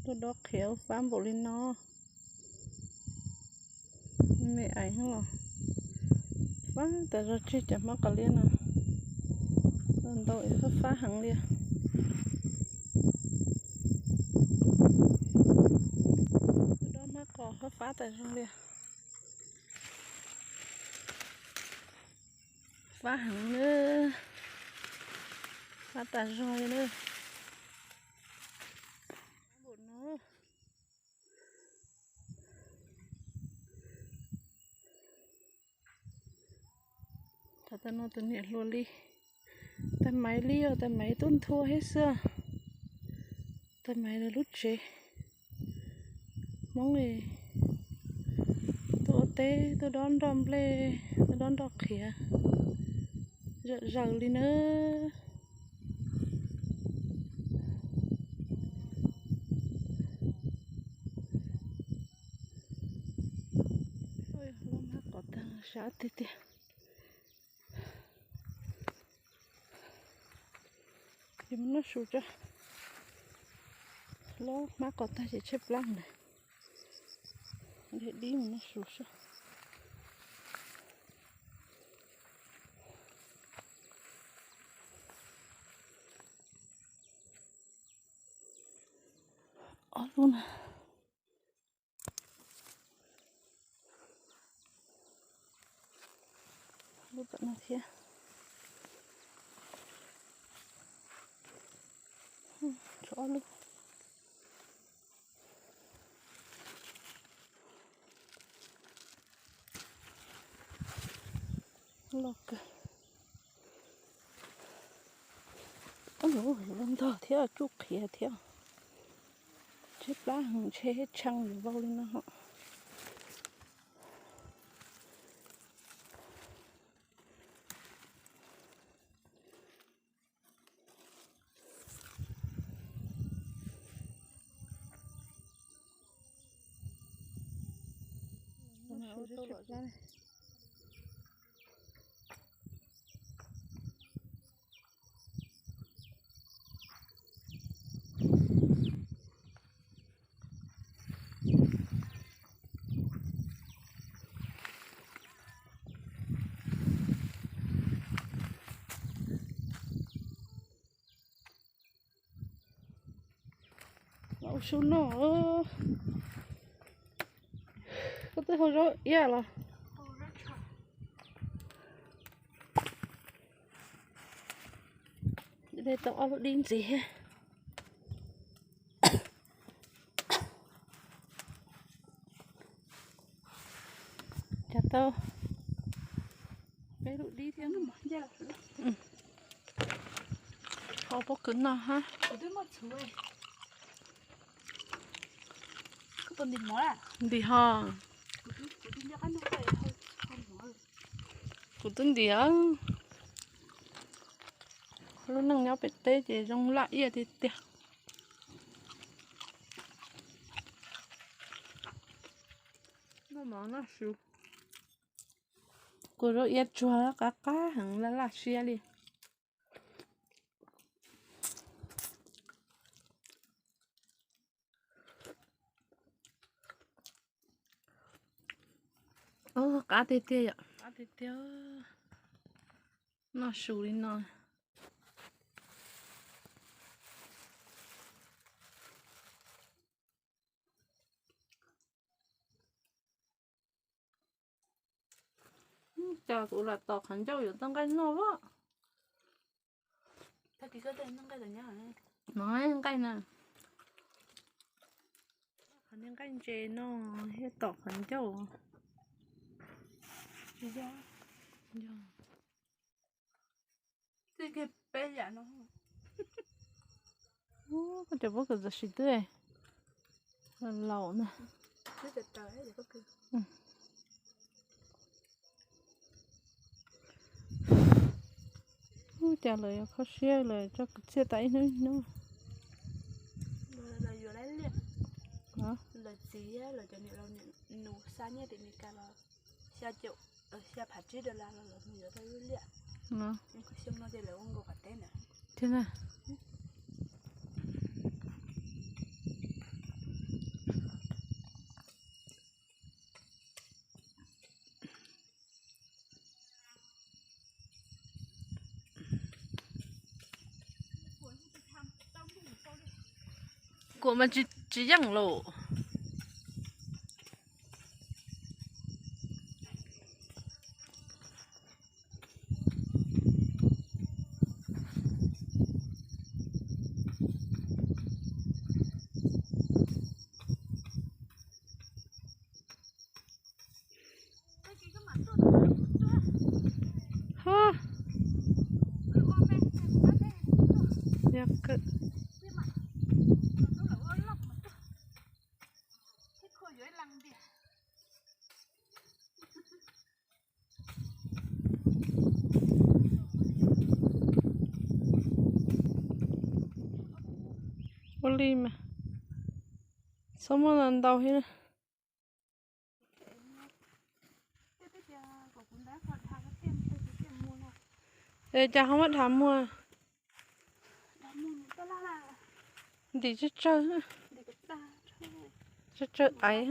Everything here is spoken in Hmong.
Tuaj dob qhiav fab npaum li no. Me ais los fab tas zog tseg cov hmab qos liab no. Ntau ntau es fab fab heev li. Tuaj dob hmab qos fab fab tas zog li. Fab heev na. Fab tas zog li na. Npaum no. Thaum tau no tus niam hluas li, tais Maiv li os, tais Maiv tuaj nthua thiab xwb. Tais Maiv lawv lub tsev Hmoob li, tuaj ua teb, tuaj dob nroj nplej, tuaj dob nroj qhiav, zom zaws li na. Lub hmab qos tag sab tiag tiag. Ces mus noj su tso. Lub hmab qos tag ces tshaib plab lawm. Dib mus noj su soj. Ob lub na. Lub tom no thiab. Tshuav ob lub. Loj kawg. Ub, yuav los ntog thiab tsuj qhiav thiab. Tshaib plab heev, ntshe tshee yuav vau li no. Ua su no. Koj twb hau zaub iab los? De tau ob lub dib ntxiv thiab. Cas tau peb lub dib thiab. Ho pob kws no hab. Ntim ho. Kuv twb ntim. Lub neej nyob pem teb ces zoo laj iab tiag tiag. Noj mov noj su. Kuv zaub iab tsuag qab qab heev, laj laj siab li. Qab tiag tiag yom, qab tiag tiag. Noj su li no. Cas kuv lam tom qhov ncauj yuav tau nqaij noj as. No nqaij na. Qhov niag nqaij ntses no thiaj tom qhov ncauj. Koj cov pob kws txawm siv twb laus na. Ub, cas lawv yuav kho siab lawv tso kwv txhiaj tas ib hnub ib hnub. Lawv txiv, lawv cov niam laus nus xa nyiaj tim Meskas los xya caum, xya phav tsib dollar los lawv mus yuav tau ib lub liaj. Xyoo no ces lawv ua nkaus qhov teb ntawd thiab na. Kuam mas tsis, tsis yeej lawm. Hub. Yog kawg. Ua li mas txhob muaj ntau thiab. Es cas ho muab dhav muag? Ntim tsawg tsawg, tsawg tsawg aiv.